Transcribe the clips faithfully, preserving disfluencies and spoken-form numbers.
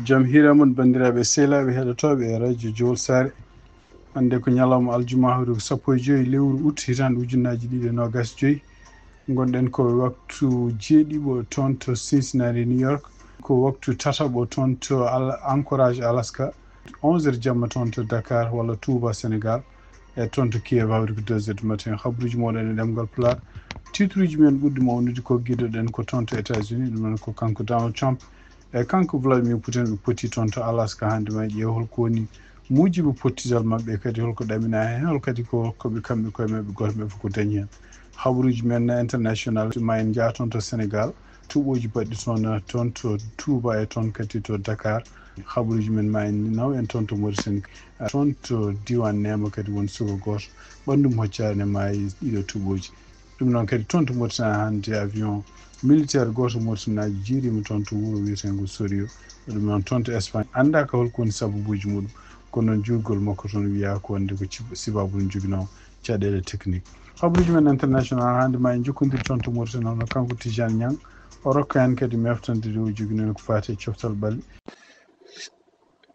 Jam hiira mon, banndiraaɓe sehilaaɓe heɗotooɓe e radio Jowol Saare. Hannde ko ñalawma aljuma, hawri ko sappo e joyi lewru août, hitaande ujunnaaji ɗiɗi e noogas joyi. Ngonɗen ko waktu jeeɗiɗo toon to Cincinnati, New York. Ko waktu tataɓo toon to Al-, Anchorage, Alaska. Onze heures jamma toon to Dakar walla Touba, Sénégal. E toon to Kiev, hawri ko deux heures du matin. Habruuji mooɗon e ɗemngal Pulaar. Titre uji men ɓurɗi mawnude ko gidoɗen ko toon to États-Unis, ɗum noon ko kanko Donald Trump e kanko Vladimir Putin, ɓe poti toon to Alaska hannde. Ma ƴeew hol ko woni muujibu pottital maɓɓe, kadi hol ko ɗaminaa heen, hol kadi ko, ko ɓe kamɓe koye maɓɓe gooto maɓɓe fof ko dañi heen. Habruuji men international, ma en njah toon to Sénégal, tuuɓooji baɗɗi toon, toon to Touba e toon kadi to Dakar. Habruuji men ma en naw en toon to Mauritanie, toon to diiwaan Neema kadi won suka gooto ɓanndu mum hoccaani, maayi ɗiɗo tuuɓooji. Ɗum noon kadi toon to Mauritanie hannde avion militaire gooto Mauritanaajo jiiriima toon to wuro wiyeteengo Sorio. Ɗum noon toon to Espagne anndaaka hol ko woni sababuuji muɗum, kono noon juulgol makko toon wiyaa ko wonde ko cib-, sibaabu no joginoo caɗeele technique. Habruuji men international hannde ma en njokkondir toon to Mauritanie, hono kanko Tijani Niang, o rokka en kadi meftande nde o joginoo ko faati e coftal ɓalli.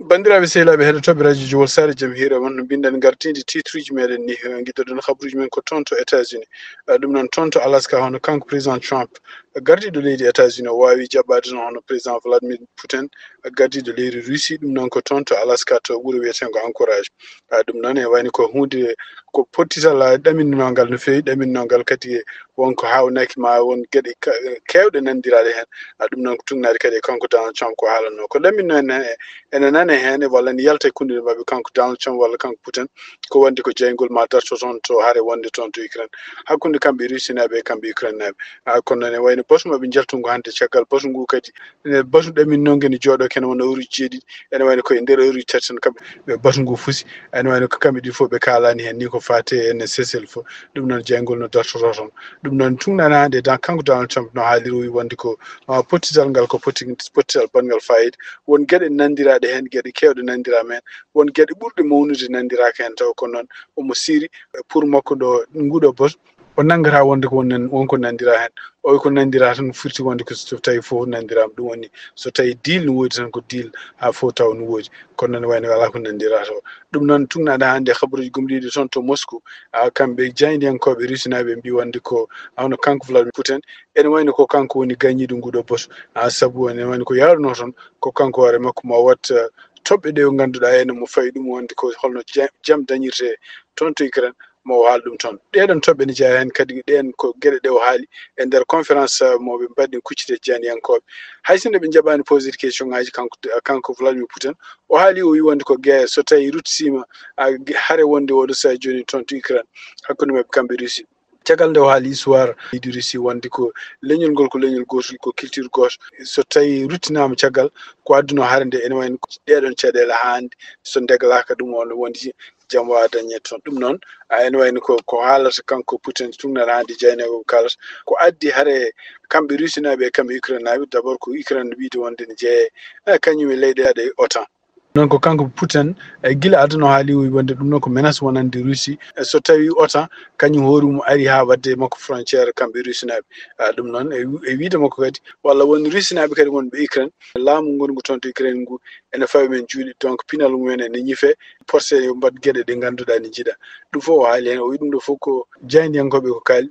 Banndiraaɓe sehilaaɓe heɗotooɓe radio Jowol Saare, jam hiira mon. No mbiɗen, ngartiinde titre uji meɗen ni, eh, ngiɗɗoɗen habruuji men ko toon to États-Unis. Eh, ɗum noon toon to Alaska, hono kanko président Trump, eh, gardiiɗo leydi États-Unis, o waawi jaɓɓaade noon hono président Vladimir Putin, eh, gardiiɗo leydi Russie, ɗum noon ko toon to Alaska to wuro wiyeteengo Anchorage. Ah, ɗum noon e wayni ko huunde ko pottital, ah, ɗaminnoongal no feewi, ɗaminnoongal kadi won ko haawnaaki ma won geɗe ka-, keewɗe nanndiraaɗe heen. Ah, ɗum noon ko tugnaade kadi e kanko Donald Trump ko haalanno. Ko ɗaminno en, eh, ene nane heen walla ne yalta e kunduɗe maɓɓe kanko Donald Trump walla kanko Putin, ko wonde ko jeyngol ma darto toon to hare wonde toon to Ukraine. Hakkunde kamɓe Russie naaɓe e kamɓe Ukraine naaɓe. Ah, kono noon e wayno batu maɓɓe njaltungo hannde caggal batu ngu kadi, eh, batu ɗaminno ngu ene jooɗo kene wona heure uji jeeɗiɗi, ene wayno ko e nder heure uji tati tan kamɓe, ɓe batu ngu fusi. Ene wayno ko kamɓe ɗiɗi fof ɓe kaalani heen ni ko faate e cessez-le-feu. Ɗum noon jeyngol no dartoto toon. Ɗum noon tugnaade hannde dan-, kanko Donald Trump no haaliri o wi wonde ko, ah, pottital ngal ko potti-, pottital bonngal fayida. Won geɗe nanndiraaɗe heen, geɗe keewɗe nanndiraa heen. Won geɗe ɓurɗe mawnude nanndiraaka heen taw, kono noon omo siiri, eh, pour makko ɗo nguɗo batu. O nanngata wonde ko won nan-, won ko nanndiraa heen. O wi ko nanndiraa tan firti wonde ko so tawi fof nanndiraama. Ɗum woni so tawi deal no woodi tan ko deal haa fof taw no woodi. Kono noon wayno alaa ko nanndiraa to. Ɗum noon tugnaade hannde habruuji gomɗiiɗi toon to Moscou. Ah, kamɓe jaayndiyankooɓe Russie naaɓe mbi wonde ko, ah, hono kanko Vladimir Putin, ene wayno ko kanko woni gañiiɗo nguɗo batu. Ah, sabu ene wayno ko yaarunoo toon ko kanko hoore makko mo watta, ah, toɓɓe ɗe o ngannduɗaa ene mo fawi ɗum wonde ko holno ja-, jam dañirte toon to Ukraine. Mo o haali ɗum toon. Ɗeɗon toɓɓe ne jeyaa heen kadi, ɗeen ko geɗe ɗe o haali e nder conférence, uh, mo ɓe mbaɗi kuccite jaayndiyankooɓe. Hay sinno ɓe njaɓaani poser question ngaji kanko, kanko Vladimir Putin, o haali o wi wonde ko guerre so tawi ruttitiima, uh, hare wonde oɗo sahaa jooni toon to Ukraine hakkunde maɓɓe kamɓe Russie. Caggal nde o haali histoire leydi Russie wonde ko leñol ngol ko leñol gootol, ko culture gooto. So tawi ruttinaama caggal ko adduno hare nde, ene wayno ɗeɗon caɗeele haa hannde so ndeglaaka ɗum on wondi jam waawa dañeede toon. Ɗum noon, a, ene wayno ko, ko haalata kanko Putin tugnaɗo hannde jaayndiyankooɓe kaalata. Ko addi hare kamɓe Russie naaɓe e kamɓe Ukraine naaɓe, d'abord ko Ukraine wiide wonde ne jeeye, eh, kañum e leyɗe e OTAN. Noon ko kanko Putin, e gila aduna o haali o wi wonde ɗum noon ko menace wonande Russie. E so tawi OTAN kañum hoore mum ari haa waɗde e makko frontière kamɓe Russie naaɓe. A, ɗum noon e, e wiide makko kadi, walla won Russie naaɓe kadi wonɓe Ukraine, laamu ngongu toon to Ukraine ngu ene fawi men juuɗe, donc pinal mumen ene ñife, porte yo mbaɗ geɗe ɗe ngannduɗaa ne njiɗa. Ɗum fof o haali heen, o wi ɗum ɗo fof ko jaayndiyankooɓe ko kaali.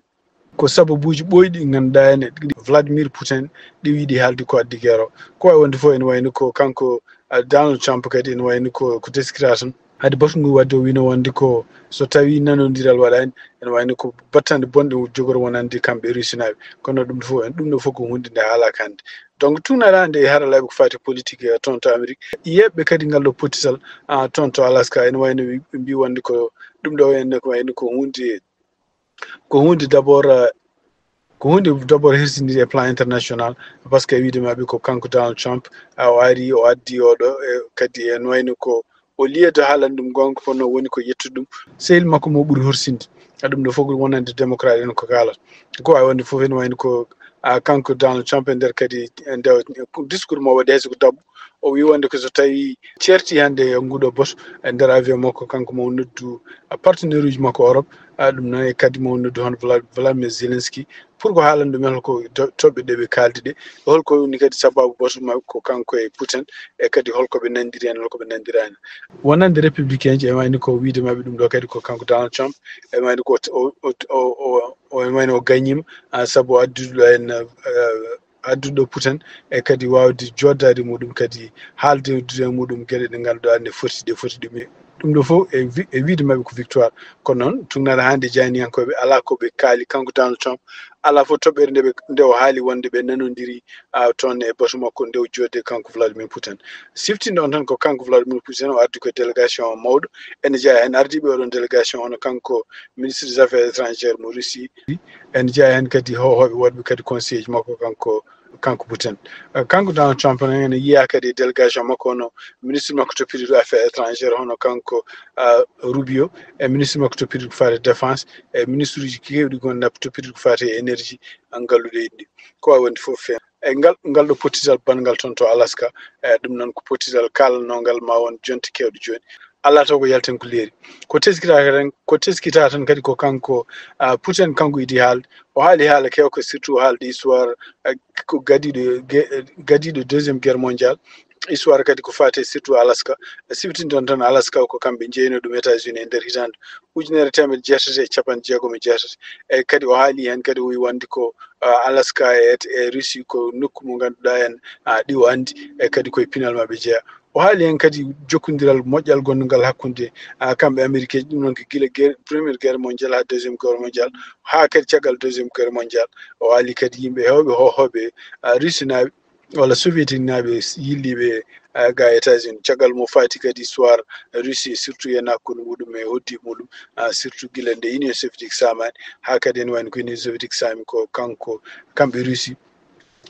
Ko sababuuji ɓooyɗi ɗi ngannduɗaa ene Vladimir Putin ɗi wiɗi haalde ko addi guerre o. Ko wawi wonde fof ene wayno ko kanko, ah, Donald Trump kadi ene wayno ko, ko teskira tan. Hade batu ngu wadde o wino wonde ko so tawi nanodiral waɗaani, ene wayno ko battande bonɗe jogoro wonande kamɓe Russie naaɓe. Kono ɗum fof, ɗum ɗo fof ko hunde nde haalaaka hannde. Donc tugnaɗa hannde e haralaaɓe ko faati politique, eh, toon to Amérique. Yeɓɓe kadi ngal ɗo pottital, ah, toon to Alaska, ene wayno ɓe mbi wonde ko ɗum ɗo ene ko wayno ko hunde, ko hunde d'abord, eh, ko hunde d'abord hersindiri e plan international, parce que e wiide maɓɓe ko kanko Donald Trump, ah, o ari, o addi oɗo, eh, kadi ene wayno ko o liyeede haalande ɗum goonga, kono woni ko yettude ɗum. Sehil makko mo ɓuri horsinde, a, ɗum ɗo fof ko wonande démocrate en ko kaalata. Ko wawi wonde fof ene wayno ko, a, kanko Donald Trump e nder kadi, e nder discours mo waɗi hay so ko dabbo, O wi wonde ko so tawi ceerti hannde e nguɗo boto e nder avion makko, kanko mo noddu partenaire uji makko Europe, ɗum noon e kadi mo noddu hono Vladimir Zelensky, pour ko haalana ɗumen holko toɓɓe ɗe ɓe kaaldi ɗe, holko woni kadi sababu boto maɓɓe ko kanko e Putin, e kadi holko ɓe nanndiri heen, holko ɓe nanndirani. Wonande républicain ji, e wayni ko wiide maɓɓe ɗum ɗo kadi ko kanko Donald Trump, e wayni ko o wayni o gañima, sabu adduɗo en adduɗo Putin, e kadi waawde joddaade muɗum, kadi haalde e muɗum geɗe ɗe ngannduɗaa ne foti, ɗe foti ɗum. Ɗum ɗo fof e wiide maɓɓe ko victoire. Kono noon, tugnaade hannde jayniyankooɓe alaa ko ɓe kaali kanko Donald Trump, alaa fof toɓɓere nde ɓe, nde o haali wonde ɓe nanondiri toon e bato makko nde o jodde kanko Vladimir Putin. Siftinde on tan ko kanko Vladimir Putin o addi ko délégation mawɗo, ene jeyaa heen ardiiɓe oɗon délégation, hono kanko ministre des affaires étrangères mo Russie, ene jeyaa heen kadi hoohooɓe waɗɓe kadi conseil ji makko kanko, kanko Putin. Kanko Donald Trump noon ene yiyaa kadi e délégation makko, hono ministre makko toppitiiɗo affaires étrangères, hono kanko Rubio, e ministre makko toppitiiɗo ko faati défense, e ministre uji keewɗi gonɗi toppitiiɗo ko faati e énergie, ngalluɗi ɗi. Ko waawi wonde fof feeñ. E ngal, ngal ɗo pottital banngal toon to Alaska, e ɗum noon ko pottital kaalanoo ngal ma won jonte keewɗe jooni. Alaa taw ko yalten ko leeri. Ko teskita tan, ko teskita tan kadi ko kanko Putin, kanko idi haalde. O haali haala keewka, surtout haalde histoire ko gadiiɗo, gadiiɗo deuxième guerre mondiale, histoire kadi ko faati surtout Alaska. Siftinde on tan Alaska ko kamɓe njeeyno ɗum États-Unis e nder hitaande ujunere teemedde jeetati e capanɗe jeegom e jeetati. Eyi kadi o haali heen kadi o wi wonde ko Alaska e, e Russie ko nokku mo ngannduɗaa en ɗi o anndi, e kadi koye pinal maɓɓe jeyaa. O haali heen kadi jokkondiral moƴƴal gonndugal hakkunde kamɓe Amérique en, ɗum noon ko gila guerre, première guerre mondiale haa deuxième guerre mondiale, haa kadi caggal deuxième guerre mondiale. O haali kadi yimɓe heewɓe hoohooɓe Russie naaɓe walla soviétique naaɓe yilliiɓe ga États-Unis. Caggal mo faati kadi histoire Russie, surtout e hakkunde muɗum e hoddi muɗum, surtout gila nde Union soviétique saamaani haa kadi ene wayno ko Union soviétique saami ko kanko, kamɓe Russie,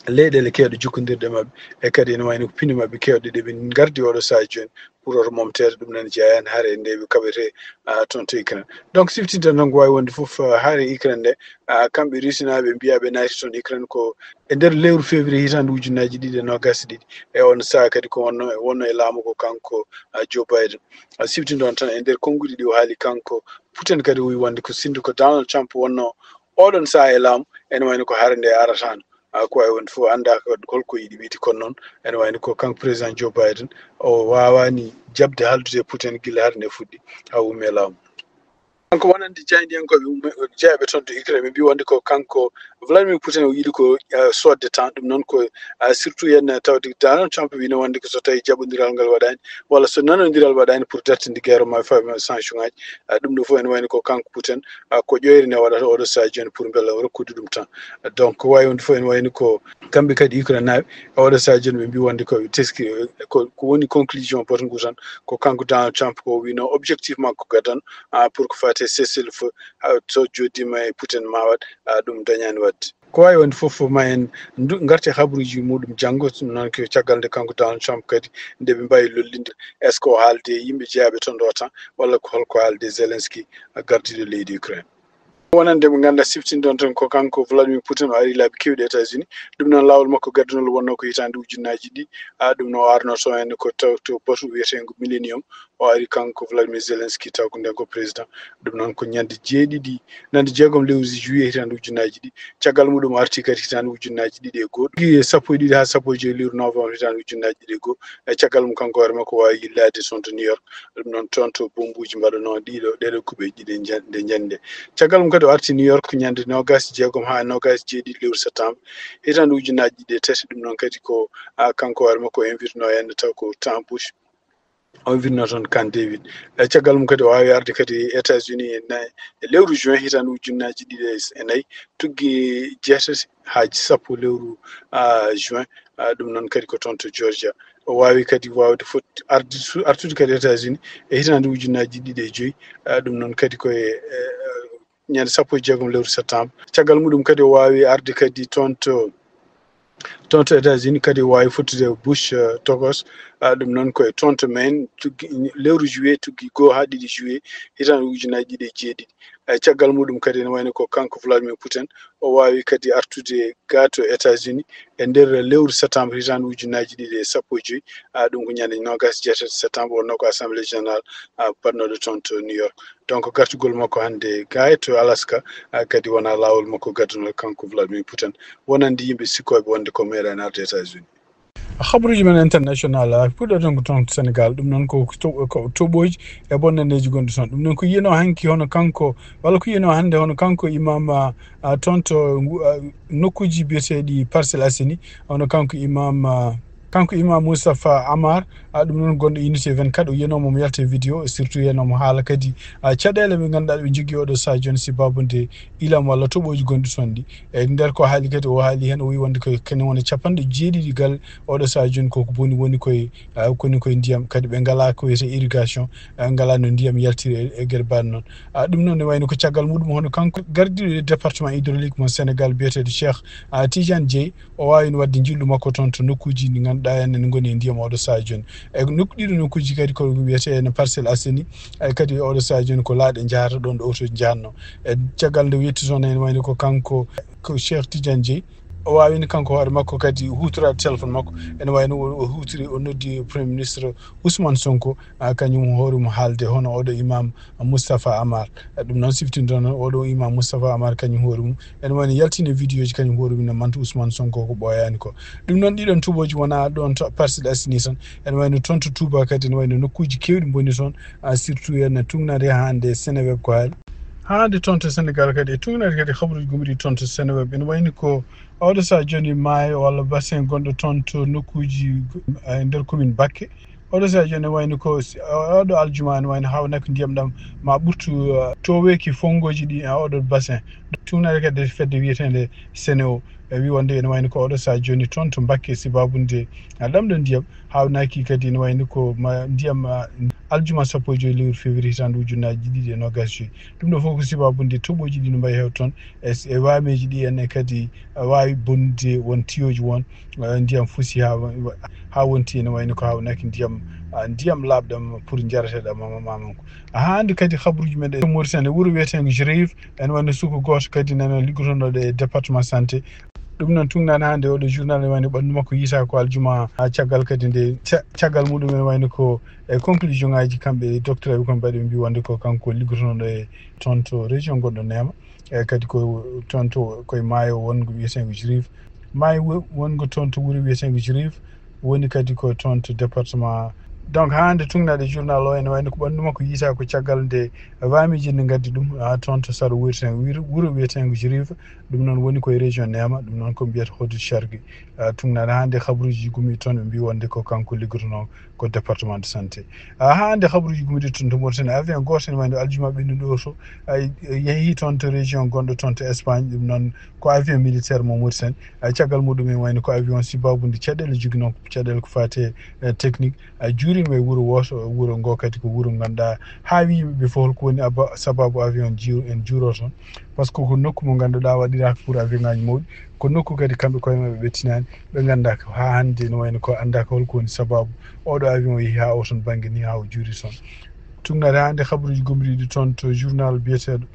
leyɗeele keewɗe jokkondirɗe maɓɓe, e kadi ene wayno ko pine maɓɓe keewɗe ɗe ɓe ngardi oɗo sahaa jooni pour oto momteede. Ɗum nani jeyaa heen hare nde ɓe kaɓete toon to Ukraine. Donc siftinde noon ko waawi wonde fof, hare Ukraine nde, kamɓe Russie naaɓe mbiyaa ɓe naati toon Ukraine ko e nder lewru février hitaande ujunnaaji ɗiɗi e noogaas e ɗiɗi. E on sahaa kadi ko wonno, wonno e laamu ko kanko Joe Biden. Siftinde on tan e nder konnguɗi ɗi o haali kanko Putin kadi o wi wonde ko sinndo ko Donald Trump wonno oɗon sahaa e laamu, ene wayno ko hare nde arataano. Ko waawi wonde fof anndaa holko yiɗi wiide, kono noon ene wayno ko kanko président Joe Biden o waawaani jaɓde haaldude e Putin gila hare nde fuɗɗi haa ummi e laamu. Kanko wonande jaayndiyankooɓe jeeyaɓe toon to Ukraine, ɓe mbii wonde ko kanko Vladimir Putin o yiɗi ko soodde temps. Ɗum noon ko surtout yen tawde Donald Trump wino wonde ko so tawi jaɓondiral ngal waɗaani walla so nanondiral waɗaani pour dartinde guerre ma fawi ma sanction ngaji. Ɗum ɗo fof ene wayno ko kanko Putin ko ƴoyre nde waɗata oɗo sahaa jooni pour mbela rokkude ɗum temps. Donc ko waawi wonde fof ene wayno ko kamɓe kadi Ukraine naaɓe oɗo sahaa jooni ɓe mbii wonde ko teski ko, ko woni conclusion boto ngu tan ko kanko Donald Trump ko wino objectif makko gadano pour ko faati e cessez-le-feu, so jooɗiima e Putin ma waɗ ɗum dañaani waɗde. Ko waawi wonde fof fof ma en ndu-, ngarte habruuji muɗum janngo, ɗum noon ko caggal nde kanko Donald Trump kadi nde ɓe mbawi lollinde. Est-ce que o haalde e yimɓe jeeyaɓe toon ɗo tan walla ko holko haalde e Zelensky gardiiɗo leydi Ukraine? Wonande mo ngannduɗaa siftinde on tan ko kanko Vladimir Putin o ari laabi keewɗi États-Unis. Ɗum noon laawol makko gaddanol wonno ko hitaande ujunnaaji ɗiɗi. Ɗum noon o arno toon heen ko taw to batu wiyeteengo Millennium. O ari kanko Vladimir Zelensky taw ko nden ko président. Ɗum noon ko ñande jeeɗiɗi, ñande jeegom lewru juillet hitaande ujunnaaji ɗiɗi. Caggal muɗum arti kadi hitaande ujunnaaji ɗiɗi e go'o. Tigi sappo e ɗiɗi haa sappo e joy lewru novembre hitaande ujunnaaji ɗiɗi e go'o. E caggal mum kanko hoore makko waawi yillaade toon to New York. Ɗum noon toon to bombuuji mbaɗanoo ɗiɗo, ɗeɗo kuɓeeje ɗiɗi njan-, nde njande. Caggal mum kadi o arti New York ñande noogaas e jeegom haa noogaas e jeeɗiɗi lewru septembre hitaande ujunnaaji ɗiɗi e tati. Ɗum noon kadi ko, a, kanko hoore makko o invitnoo heen taw ko Tom Bush. O invitnoo toon Camp David. E caggal mum kadi o waawi arde kadi États-Unis e na-, e lewru juin hitaande ujunnaaji ɗiɗi e nayi, tuggi jeetati haa sappo lewru, a, juin. A, ɗum noon kadi ko toon to Georgia. O waawi kadi waawde fot-, arde su-, artude kadi États-Unis e hitaande ujunnaaji ɗiɗi e joy. A, ɗum noon kadi ko e, e, ñande sappo e jeegom lewru septembre. Caggal muɗum kadi o waawi arde kadi toon to, Toon to États-Unis kadi waawi fottude Bush, eh, tokos. Ah, ɗum noon ko e toon to Maine, tuggi, lewru juillet, tuggi goo haa ɗiɗi juillet, hitaande ujunaaji ɗiɗi e jeeɗiɗi. Eh, caggal muɗum kadi ene wayno ko kanko Vladimir Putin, o waawi kadi artude gaa to États-Unis e nder lewru septembre hitaande ujunaaji ɗiɗi e sappo e joy. Ah, ɗum ko ñande noogas e jeetati septembre, wonnoo ko Assemblée Générale, ah, baɗnooɗo toon to New York. Donc, gartugol makko hannde gaa to Alaska, ah, kadi wonaa laawol makko gaddunoo kanko Vladimir Putin. Wonande yimɓe sikkooɓe wonde ko meeɗaani arde États-Unis. Habaruuji men international, ah, puɗɗoton ko toon to Sénégal. Ɗum noon ko to-, ko toɓooji e bonnaneeji gonɗi toon. Ɗum noon ko yiyanoo hanki hono kanko, walla ko yiyanoo hannde hono kanko imam, ah, ah, toon to ngu-, ah, nokkuuji biyeteeɗi Parcelles Assainies, hono kanko imam, ah, kanko imam Moustapha Amar, ah, ɗum noon gonɗo unité vingt-quatre, o yiyanoo mo mo yalta e vidéo, surtout yiyanoo mo haala kadi, ah, caɗeele ɓe ngannduɗaa ɓe njogii oɗo sahaa jooni, si babude ilam walla toɓooji gonɗi toon ɗi. E nder ko haali kadi, o haali heen, o wi wonde ko kene wona capanɗe jeeɗiɗi galle oɗo sahaa jooni koko boni woni koye, ah, koni koye ndiyam, kadi ɓe ngalaa ko wiyetee irrigation, ah, ngalaa no ndiyam yaltiri e, e gere mbaɗ noon. Ah, ɗum noon ne wayno ko caggal muɗum hono kanko gardiiɗo e département hydraulique mo Sénégal biyeteeɗo Cheikh, ah, Tidiane Dieye, o waawi waɗde njillu makko toon to nokkuuji ɗi ngannduɗaa en ene ngoni e ndiyam oɗo sahaa jooni. E nokku, ɗiɗo nokkuuji kadi ko wiyetee no Parcelles Assainies, e kadi oɗo sahaa jooni ko laaɗe njahata ɗoon ɗo oto njahatno. E caggal nde o yetti toon ene wayno ko kanko, ko Cheikh Tidiane Dieye. O waawino kanko hoore makko kadi huutoraade téléphone makko. Ene wayno o, o huutiri, o noddi Premier Ministre Ousmane Sonko, ah, kañum hoore mum haalde hono oɗo imam Moustapha Amar. Eh, ɗum noon siftinto noon oɗo imam Moustapha Amar kañum hoore mum. Ene wayno yaltini vidéoji kañum hoore mum no manta Ousmane Sonko ko ɓooyaani ko. Ɗum noon ɗiɗon toɓooji wonaa ɗoon to Parcelles Assainies tan. Ene wayno toon to Touba kadi ene wayno nokkuuji keewɗi mboni toon, ah, surtout en tuugnaade hannde Seneweb ko haali. Hannde toon to Sénégal kadi e tuugnaade kadi habaruuji gomɗi toon to Seneweb. Ene wayni ko oɗo sahaa jooni maayo walla bassin gonɗo toon to nokkuuji, eh, nder commune Bakke. Oɗo sahaa jooni wayno ko si, oɗo aljuma ne wayno haawnaki ndiyam ɗam ma ɓurtu, eh, toweeki fonngoji ɗi, eh, oɗo bassin. Tuugnaade kadi fedde wiyeteende Seneo, e wi wonde ene wayno ko oɗo sahaa jooni toon to Bakke si babude, eh, ɗam ɗo ndiyam haawnaki kadi ene wayno ko ma ndiyam, ah, aljuma sappo e joy lewru février hitaande ujunnaaji ɗiɗi e noogas e joy. Ɗum ɗo fof ko sababu nde toɓooji ɗi no mbayi heew toon e, e waameeji ɗi en, e kadi waawi bonnude won tiyoji won, eh, ndiyam fusi haa, haa wonti ene wayno ko haawnaki ndiyam, ah, ndiyam laaɓɗam pour njareteeɗam mama mamam ko. Haa hannde kadi habaruuji men ɗe Mauritanie, wuro wiyeteengo Jrif, ene wayno suka gooto kadi nana liggotonooɗo e département santé. Ɗum noon tuugnaade hannde oɗo journal ene wayno ɓanndu makko yiita ko aljuma, haa caggal kadi nde ca-, caggal muɗum ene wayno ko e conclusion ngaaji kamɓe docteur ɓe kon mbaɗi, ɓe mbi wonde ko kanko liggotonooɗo e toon to région gonɗo Neema, e kadi ko toon to koye maayo wonngo wiyeteengo Jrif. Maayo wo-, wonngo toon to wuro wiyeteengo Jrif, woni kadi ko toon to département. Donc, haa hannde tuugnaade journal o ene wayno ko ɓanndu makko yiita ko caggal nde waameeji ne ngaddi ɗum haa toon to saro wuro, wuro wiyeteengo Jrif. Ɗum noon woni koye région Neema, ɗum noon ko mbiyata Hodu Chargi. Ah, tuugnaade hannde habaruuji gumi toon ɓe mbi wonde ko kanko liggotonoo ko département de santé. Ah, haa hannde habaruuji gumi ɗi toon to Mauritanie, avion gooto ene wayno aljuma ɓennuɗo o to, ay, yehi toon to région gonɗo toon to Espagne, ɗum noon ko avion militaire mo Mauritanie. Ay, caggal muɗum en wayno ko avion sababu nde caɗeele joginoo, caɗeele ko faati e, eh, technique. Ay, juurima e wuro wooto, wuro ngo kadi ko wuro ngannduɗaa haa wi yimɓe ɓe fof holko woni aba-, sababu avion jiw-, en juuro toon. Par ce que ko nokku mo ngannduɗaa waɗiraaka pour avion ngaaji mawɗi, ko nokku kadi kamɓe koye maɓɓe ɓe tinaani, ɓe nganndaa ko haa hannde no wayno ko anndaaka holko woni sababu oɗo avion o yehi haa o toon bannge ni haa o juuri toon. Tuugnaade hannde habaruuji gomriiɗi toon to journal biyeteeɗo.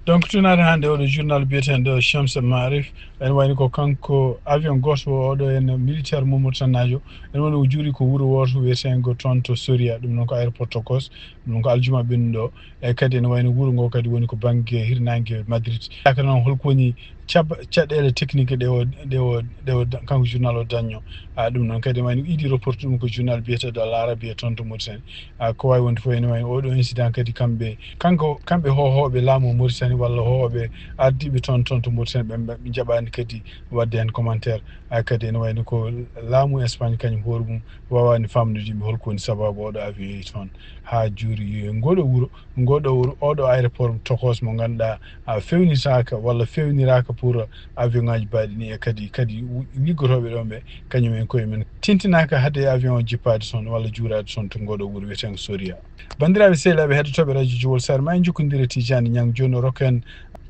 Donc, tuugnaade hannde oɗo journal biyeteeɗo Shamsa Marif, ene wayno ko kanko avion gooto o oɗo en militaire mo Mauritanie naajo, ene wayno o juuri ko wuro wooto wiyeteengo toon to Soria, ɗum noon ko aéroport Tokos, ɗum noon ko aljuma ɓennuɗo. E kadi ene wayno wuro ngo kadi woni ko bannge hirnaange Madrid. Yaakaar noon holko woni cab-, caɗeele technique ɗe o, ɗe o, ɗe o da-, kanko journal o dañno. Ah, ɗum noon kadi wayno idi reporte ɗum ko journal biyeteeɗo Al Arabiya toon to Mauritanie. Ah, ko waawi wonde fof ene wayno oɗo incident kadi kamɓe, kanko, kamɓe hoohooɓe laamu Mauritanie walla hoohooɓe ardiiɓe toon, toon to Mauritanie ɓe, ɓe njaɓaani kadi waɗde heen commentaire. Ah, kadi ene wayno ko laamu Espagne kañum hoore mum waawaani faamnude yimɓe holko woni sababu oɗo avion yehi toon haa juuri e ngoɗo wuro. Ngoɗo wuro, oɗo aéroport Tokos mo ngannduɗaa, a, fewnitaaka walla fewniraaka pour avion ngaaji mbaɗi ni, e kadi, kadi wi-, liggotooɓe ɗoon ɓe, kañum en koye men tintinaaka hade avion o jippaade toon walla juuraade toon to ngoɗo wuro wiyeteengo Soria. Banndiraaɓe sehilaaɓe heɗotooɓe radio Jowol Sare, ma en njokkondire Tijani Ñang jooni o rokka en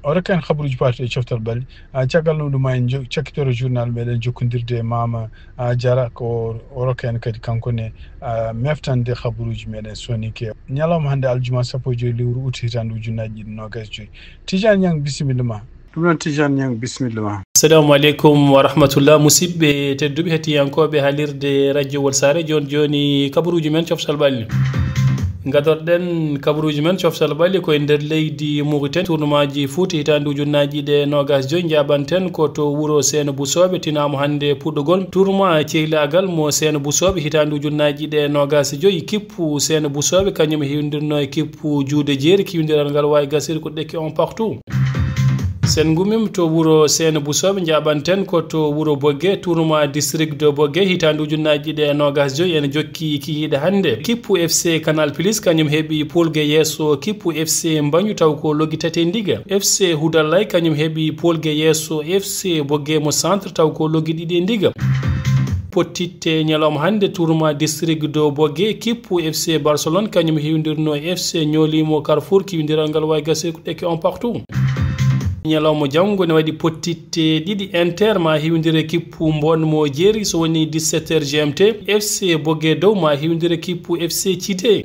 O rokka en habaruuji paaɗuɗi e coftal ɓalli. Ah, caggal ɗum, ɗum ma en jo-, cakkitoro journal meɗen jokkondirde e Mama, ah, Jara, ko o rokka en kadi kanko ne, ah, meftande habaruuji meɗen soninke. Ñalawma hannde aljuma sappo e joy lewru août hitaande ujunnaji ɗiɗi nogas joy. Tijani Ñang, bisimilla ma. Ɗum noon, Tijani Ñang, bisimilla ma. Assalamu aleykum wa rahmatullah, musidɓe tedduɓe, hettiyankooɓe haalirde Radio Wol Saare. Jooni jooni, kabaruuji men coftal ɓalli. Ngadorɗen kabaruuji men coftal ɓalli ko e nder leydi Mauritanie. Tournoi ji foot hitaande ujunnaaji ɗiɗi e noogas joy, njaaɓanten ko to wuro Seen Busooɓe, tinaama hannde puɗɗogol tournoi cehlaagal mo Seen Busooɓe hitaande ujunnaaji ɗiɗi e noogas joy. Kippu Seen Busooɓe kañum heewindirno e kippu Juude Jeeri, kiwindiral ngal waawi gasirde ko ɗekki on partout. Sen ngummima to wuro Seen Busooɓe, njaaɓanten ko to wuro Bogge, tournoi district de Bogge, hitaande ujunnaaji ɗiɗi e noogas joy, ene jokki kikiiɗe hannde. Kippu F C Canal Plus, kañum heɓi polge yeeso kippu F C Mbañu, taw ko loggi tati e ndiga. F C Hudallay, kañum heɓi polge yeeso F C Bogge mo Centre, taw ko loggi ɗiɗi e ndiga. Pottitte ñalawma hannde, tournoi district de Bogge, kippu F C Barcelone, kañum heewindirno F C Ñoolimo Carrefour, kiwindiral ngal waawi gasirde ko ɗekki on partout. Ñalawma janngo ne waɗi pottitte ɗiɗi, Inter ma heewindire kippu Mbon mo Jeeri, so woni dix-sept heures G M T, F C Bogge Dow ma heewindire kippu F C Cité.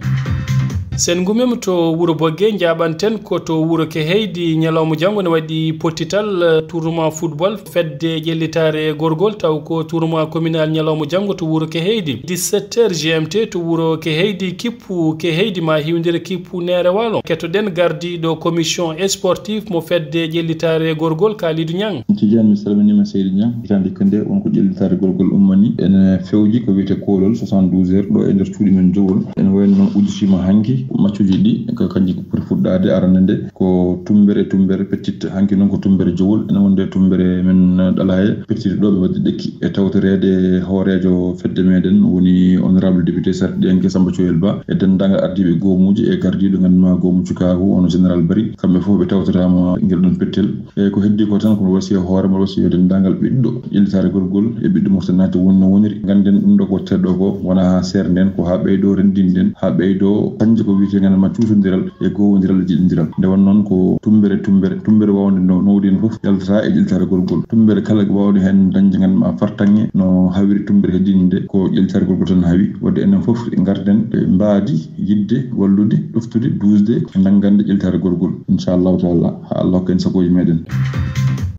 Sen ngummima to wuro Bogge, njaaɓanten ko to wuro Keheydi. Ñalawma janngo ne waɗi pottital, eh, tournoi football fedde ƴellitaare gorgol, taw ko tournoi communal ñalawma janngo to wuro Keheydi. Dix-sept heures G M T to wuro Keheydi, kippu Keheydi ma heewindire kippu Neere Waalo. Kettoɗen gardiiɗo commission sportif mo fedde ƴellitaare gorgol, Kalidou Niang. Tijani, mi salminiima seydi Niang. Hitaande hikka nde won ko ƴellitaare gorgol ummani. Ene fewji ko wiyetee koolol soixante-douze heures ɗo e nder cuuɗi men Jowol. Ene wayno noon udditiima hanki maccuuji ɗi, ko kanji ko poti fuɗɗaade arande nde. Ko tumbere, tumbere pettitte. Hanki noon ko tumbere Jowol. Ene wonde tumbere men Ɗalaaye pettitte ɗo ɓe waɗi ɗekki e tawtoreede hooreejo fedde meɗen woni honorable député sarɗiyanke Samba Coyel Ba e denndaangal ardiiɓe goomuuji e gardiiɗo nganndumaa goomu cukaaku, hono général Bari. Kamɓe fof ɓe tawtoraama ngel ɗon pettel. Eeyi, ko heddii ko tan ko mi wasiyoo hoore am, mi wasiyoo denndaangal ɓiɗɗo ƴellitaare gorgol e ɓiɗɗo Mauritanie wonnoo woniri. Ngannden ɗum ɗo ko waɗetee ɗo ko wonaa haa seernden, ko haa ɓeydoo renndinden, haa ɓeydoo kañje ko wiyetee nganndumaa cuusondiral e goowondiral e jiɗondiral. Nde wonnoo noon ko tumbere, tumbere, tumbere waawnde no, nowdi heen fof yaltata e ƴellitaare gorgol. Tumbere kala waawde heen dañde nganndumaa fartaŋŋe no hawiri tumbere heddiinde nde, ko ƴellitaare gorgol tan hawi. Waɗde enen fof ngarden e mbaadi yiɗde wallude, ɗoftude, duusde, nanngande ƴellitaare gorgol. Inchallahu taala. Haa Allah hokka en sagooji meɗen.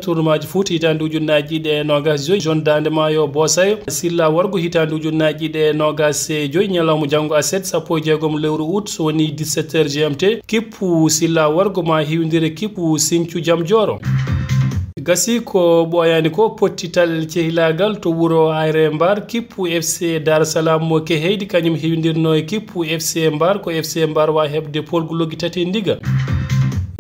Tournoi ji foot hitaande ujunnaaji ɗiɗi e noogas joy, zone Daande Maayo Boosayo, Silla Worgo hitaande ujunnaaji ɗiɗi e noogas e joy, ñalawma janngo aset, sappo e jeegom lewru août, so woni dix-sept heures G M T, kippu Silla Worgo ma hiwndire kippu Sinthiou Jam Jooro. Gasi ko ɓooyaani ko, pottital cehilaagal to wuro Ayre Mbar, kippu F C Dar Salam mo Keheydi, kañum hiwindirno e kippu F C Mbar, ko F C Mbar wa heɓde polgu loggi tati e ndiga.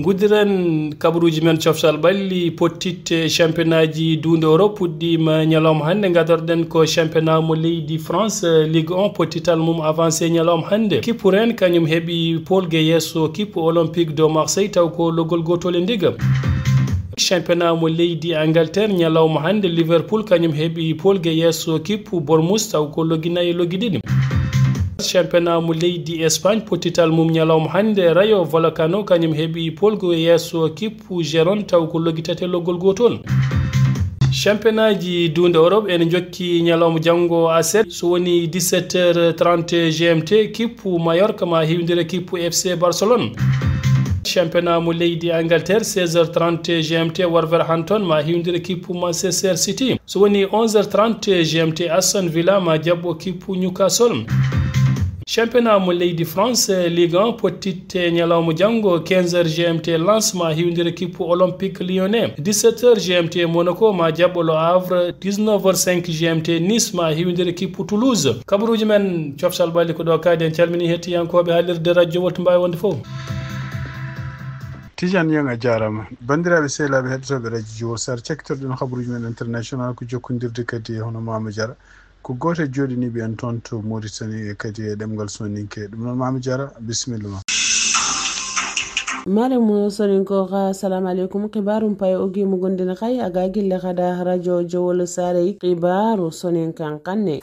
Nguddiren kabaruuji men coftal ɓalli, pottitte championnat ji duunde Europe puɗɗiima ñalawma hannde. Ngadorɗen ko championnat mo leydi France, Ligue un, pottital mum avancé ñalawma hannde. Kippu Rennes kañum heɓi polge yeeso kippu Olympique de Marseille, taw ko loggol gootol e ndiga. Championnat mo leydi Angleterre ñalawma hannde, Liverpool kañum heɓi polge yeeso kippu Bournemouth, taw ko loggi nayi e loggi ɗiɗi. Championnat mo leydi Espagne, pottital mum ñalawma hannde, Rayo Vallecano kañum heɓi polgu yeeso kippu Gérone, taw ko loggi tati e loggol gootol. Championnat ji duunde Europe ene njokki ñalawma janngo aset, so woni dix-sept heures trente G M T, kippu Mallorca ma hiwndire kippu F C Barcelone. Championnat mo leydi Angleterre, seize heures trente G M T, Wolverhampton ma hiwndire kippu Manchester City. So woni onze heures trente G M T, Aston Villa ma jaɓɓo kippu Newcastle. Championnat mo leydi France, Ligue un, pottitte ñalawma janngo, quinze heures G M T, Lens ma hiwndire kippu Olympique Lyonnais. Dix-sept heures G M T, Monaco ma jaɓɓo Le Havre. Dix-neuf heures cinq G M T, Nice ma hiwndire kippu Toulouse. Kabaruuji men coftal ɓalli ko ɗo kadi. En calmini hettiyankooɓe haalirde Radio Wolto mbaawi wonde fof. Tijani Yeng, a jaaraama. Banndiraaɓe sehilaaɓe heɗotooɓe Radio Jowol Sar, cakkitorɗen habaruuji men international ko jokkondirde kadi e hono Mama Jara. Ko gooto e jooɗiniiɓe en toon to Mauritanie e kadi e ɗemngal Soninke. Ɗum noon, Mama Jara, bisimilla ma. Mare mo Soninko ka, assalamu alaikum. Kibarum pay ogi mo gondina kai aga gille kada Radio Jowol Sare. Kibaru Soninkan kanne.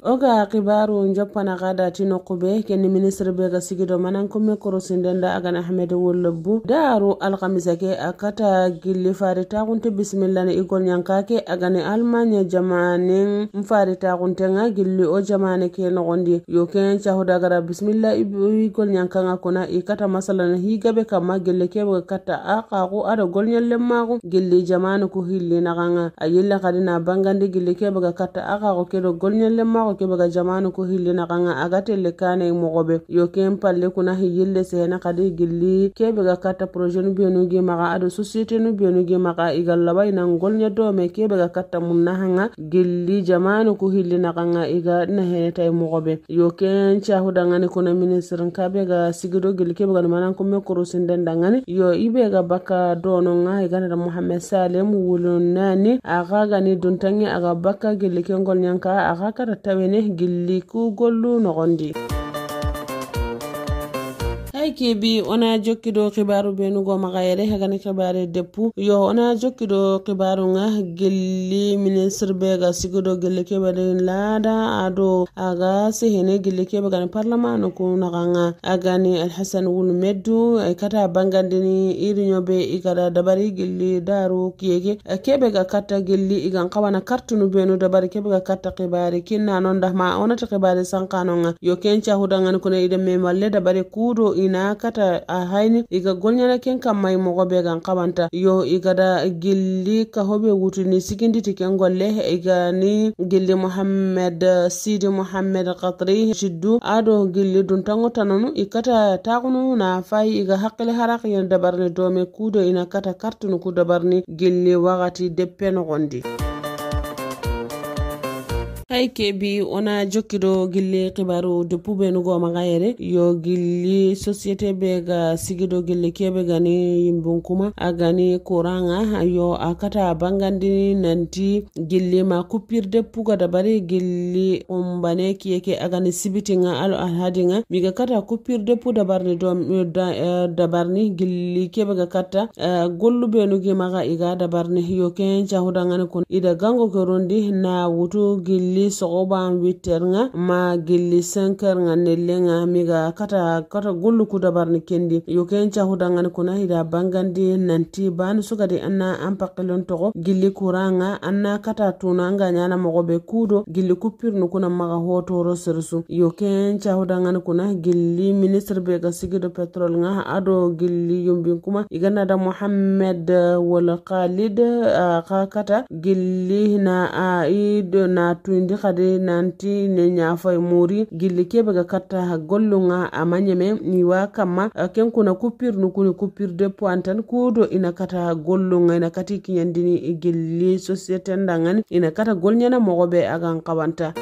Oga kibaaru njoppana kada ti nokku be kenni ministre be ga sigido manan kumme korosi ndenda agan Ahmed Wollo Bu daaru alkamisa ke a kata gilli fari taxunte bismillah ne igol nyanka ke agani Almanya jamanen mfari taxunte nga gilli o jamane ke noxondi yo ken cahuda gara bismillah igol nyanka nga kuna i kata masala na higabe kama gilli kebe ga kata a xaxu ada gol nyalle maxu gilli jamane ku hilli naxanga a yille xadi na bangandi gilli kebe ga kata a xaxu kedo gol nyalle maxu kebe ga jamane ku hilli naxanga a ga telle kane moxobe yo ken palle kuna hi yille sehena xadi gilli kebe ga kata projet nu benu gi maxa ado société nu benu gi maxa igal labai na ngol nya dome kebe ga kata munna hanga gilli jamane ku hilli naxanga iga na hene tay moxobe yo ken cahu dangani kuna ministre nkabe ga sigido gilli kebe ga manan kumme kurusinden dangani yo ibe ga baka dono nga iga na Mohamed Salem wulun nani a ga gani duntangi a ga baka gilli kengol nyanka a ga kata tawene gilli ku gollu noxondi. Hay kebi ona jokkido kibaru benugo magayere hagani kibare deppu yo ona jokkido kibaru nga gilli ministre be ga sigido gilli kibare lada ado aga sehene gilli kebe gani parlement no ku naganga agani Alhassan wul meddu e kata bangandini iri nyobe igada dabari gilli daru kiyege kebe ga katta gilli igan kawana kartunu benu dabari kebe ga katta kibari kinna non da ma ona ta kibari sankano nga yo ken cahuda ngani kuna ida me malle dabari kudo ina kata a hayni iga golnyana ken kamma i mogo be gan kabanta yo iga da gilli ka hobe wutuni sigindi ti ken golle iga ni gilli Mohammed Sidi Mohammed Qatri siddu ado gilli dun tango tananu ikata tagunu na fay iga hakkile haraq yen dabarni dome kudo ina kata kartunu ku dabarni gilli wagati deppe nogondi. Hay kebi ona jokkido gilli kibaru deppu benugo magayere yo gilli société be ga sigido gilli kebe gani yimbun kuma a gani kuranga yo a kata bangandini nanti gilli ma kupir deppu ga dabari gilli umbane kiyeke a gani sibiti nga alo alhadi nga miga kata kupir deppu dabarni dom da, eh, dabarni gilli kebe ga kata eh, gollu benugi maga iga dabarni yo ken cahuda ngani kun ida gango ke rondi na wutu gilli sogoba witer nga ma gilli senker nga nelle nga miga kata kata gollu ku dabarni kendi yo ken cahuda ngani kuna ida bangandi nanti bani sugadi anna an pakilon togo gilli kuranga anna kata tuna nga nyana mogo be kudo gilli kupir nukuna maga hotoro sersu yo ken cahuda ngani kuna gilli ministre be ga sigido petrol nga ado gilli yumbin kuma igana da Mohammed wala Khalid a kakata gilli na a ido na tuindi kadi nanti ne nyafai muri gilli kebe ga kata gollu nga amanyeme ni wa kama kenkuna kupir nukuni kupir de pointan kudo ina kata gollu nga ina kati kinyandini gilli société ndangani ina kata golnyana mogo be agan kawanta.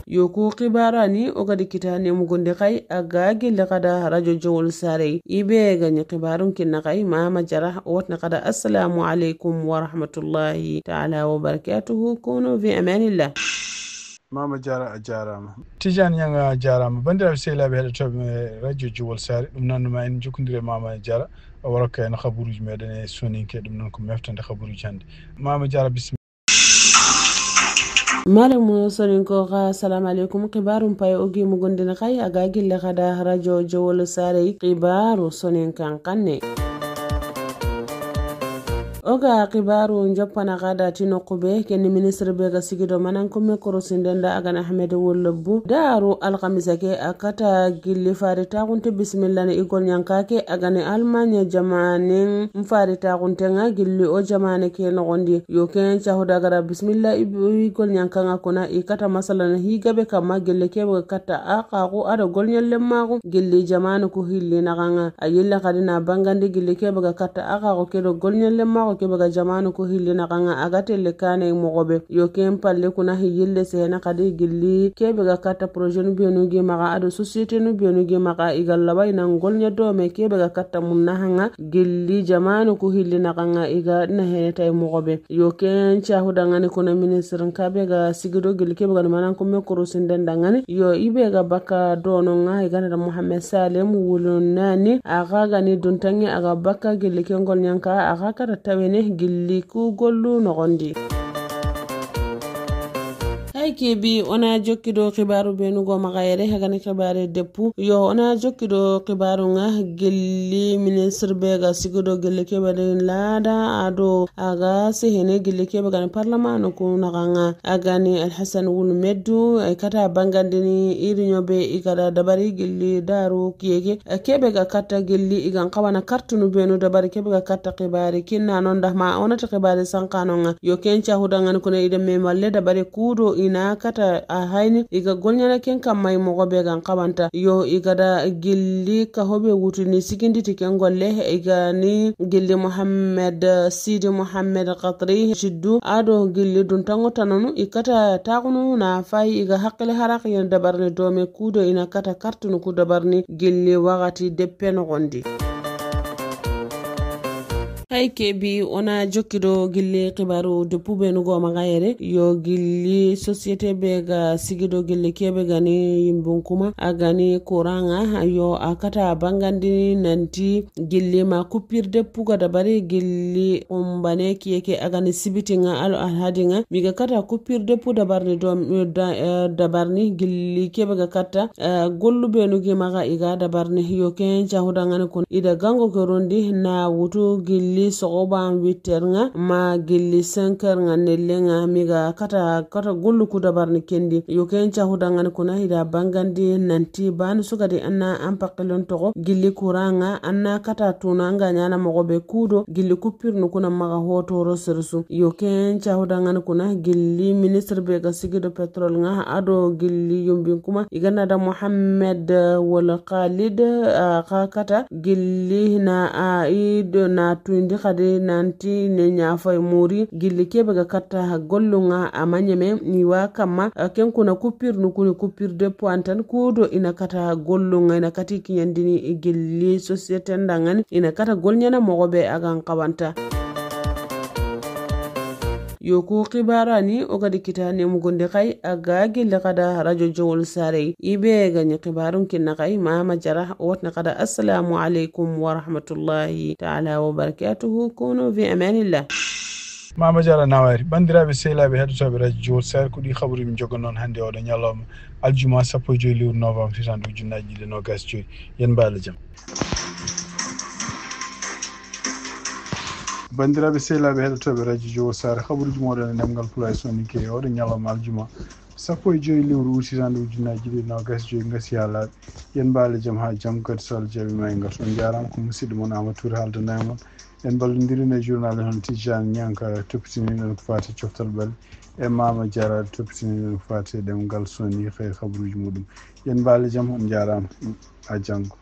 Yo ku xibaara ni o gadi kita ne mugonde xay a ga gille xada radio jowol sarey ibe ga ni xibaarun kinna xay mama jara o watna xada assalamu alaikum wa rahmatullahi ta'ala wa barakatuhu kunu fi amanillah. Mama jara a jarama. Tijani yanga a jarama bandiraɓe sehilaɓe heɗotoɓe radio jowol sare ɗum nannuma en jokkondire mama jara wara ko en haburuji meɗen e soninke ɗum noon ko meftande haburuji hande. Mama jara bisimilla. Malamu soninko ka assalamu alaikum kibarum pay ogi mugondin kai aga gille kada radio jowol sarey kibaru soninkan kanne. Oga kibaru njoppana kada ti nokku be kenni ministre be ga sigido manan kumme korosindenda agan Ahmed Wollo Bu daru alkamisa ke a kata gilli fari taxunte bismillah ne igol nyanka ke agani Almanya jamanen mfari taxunte nga gilli o jamane ke noxondi yo ken cahuda gara bismillah igol nyanka nga kuna i kata masala na higabe kama gilli kebe kata a xaxu ada gol nyalle maxu gilli jamane ku hilli naxanga a yille xadi na bangandi gilli kebe ga kata a xaxu kedo gol nyalle maxu kebe ga jamane ku hilli naxanga a ga telle kane moxobe yo ken palle kuna hi yille sehena xadi gilli kebe ga kata projet nu benu gi maxa ado société nu benu gi maxa igal lawai na ngol nya dome kebe ga kata munna hanga gilli jamane ku hilli naxanga iga na hene tay moxobe yo ken cahu dangani kuna ministre nkabe ga sigido gilli kebe ga manan ku me kurusinden dangani yo ibe ga baka dono nga iga na Mohamed Salem wulu nani a ga gani duntangi a ga baka gilli ke ngol nyanka a ga kata tawene gilli ku gollu noxondi. Ay kebi ona jokkido kibaru benugo magayere hagani kibare deppu yo ona jokkido kibaru nga gilli ministre be ga sigido gilli kebe de lada ado aga sehene gilli kebe gani parlement no ku naga nga agani alhasan wul meddu ay kata bangandini iri nyobe igada dabari gilli daru kiyeke kebe ga katta gilli igan kawana kartunu benu dabari kebe ga katta kibari kinna non da ma ona ta kibari sankano nga yo kenca hudangani kuna ida me malle dabari kudo ina kata a hayni iga golnyana ken kamma i mogo be gan kabanta yo igada gilli ka hobe wutuni siginditi ken golle iga ni gilli muhammed sidi muhammed katri siddu ado gilli dun tango tananu ikata tagunu na fayi iga hakkile harak yen dabarni dome kudo ina kata kartunu ku dabarni gilli wagati deppe nogondi. Hay kebi ona jokkido gilli kibaru de pubenu go magayere yo gilli société be ga sigido gilli kebe gani yimbun kuma a gani kuranga yo a kata bangandini nanti gilli ma kupir de puga dabari gilli umbane kiyeke a gani sibiti nga alo alhadi nga miga kata kupir de pu dabarni dom eh, da- eh, dabarni gilli kebe ga kata eh, gollu benu gi maga iga dabarni yo ken cahuda ngani kun ida gango ke rondi na wutu gilli sogoban witter nga ma gilli cinq heures nga nelle nga miga kata kata gollu ku dabarni kendi yo ken cahuda ngani kuna ida bangandi nanti banu sugadi anna an pakilon togo gilli kuranga anna kata tuna nga nyana mogo be kudo gilli kupir nu kuna maga hotoro sirsu yo ken cahuda ngani kuna gilli ministre be ga sigido petrol nga ado gilli yumbin kuma igana da muhammed wala khalid a kakata gilli na a ido na tuindi kadi nanti ne nyafai muri gilli kebe ga katta gollunga a manyeme ni wa kamma a ken kuna kupir nu kuni kupir de pointan kudo ina kata gollunga ina kati kinyandini gilli société ndangani ina kata golnyana mogo be agan kawanta yo ku kibara ni o gadi kita nemugunde kai a ga gilli kada radio jowol sarey ibe ganyi kibarun kinna kai mama jara o watna kada assalamu alaikum wa rahmatullahi ta'ala wa barakatuhu kunu fi amanillah. Mama jara nawari bandirabe selabe hedotobe radio jowol sarey ko di khaburi mi jogo non hande odo nyaloma aljuma sappo e joyi lewru novembre hitande ujunnaji ɗiɗi e nogas joyi yen mbala jam. Bandiraɓe sehilaaɓe heɗotooɓe radio jowo sare habaruji moɗon e ɗemgal pulaar e soninke e oɗo ñalawma aljuma sappo e joyi lewru uurtitande ujunnaji ɗiɗi e nogas joyi gasi ha laaɓi yen mbaale jam ha janngo kadi so allah jaɓima e ngal on jarama ko musidɗo mon ama tour haaldanay mon en mballodiri e journal e hono tijjani ñanka toppitiniɗen ko fati coftal ɓale e mama jaraɗo toppitiniɗen ko fati e ɗemgal soni kay habaruji muɗum yen mbaale jam on jarama a janngo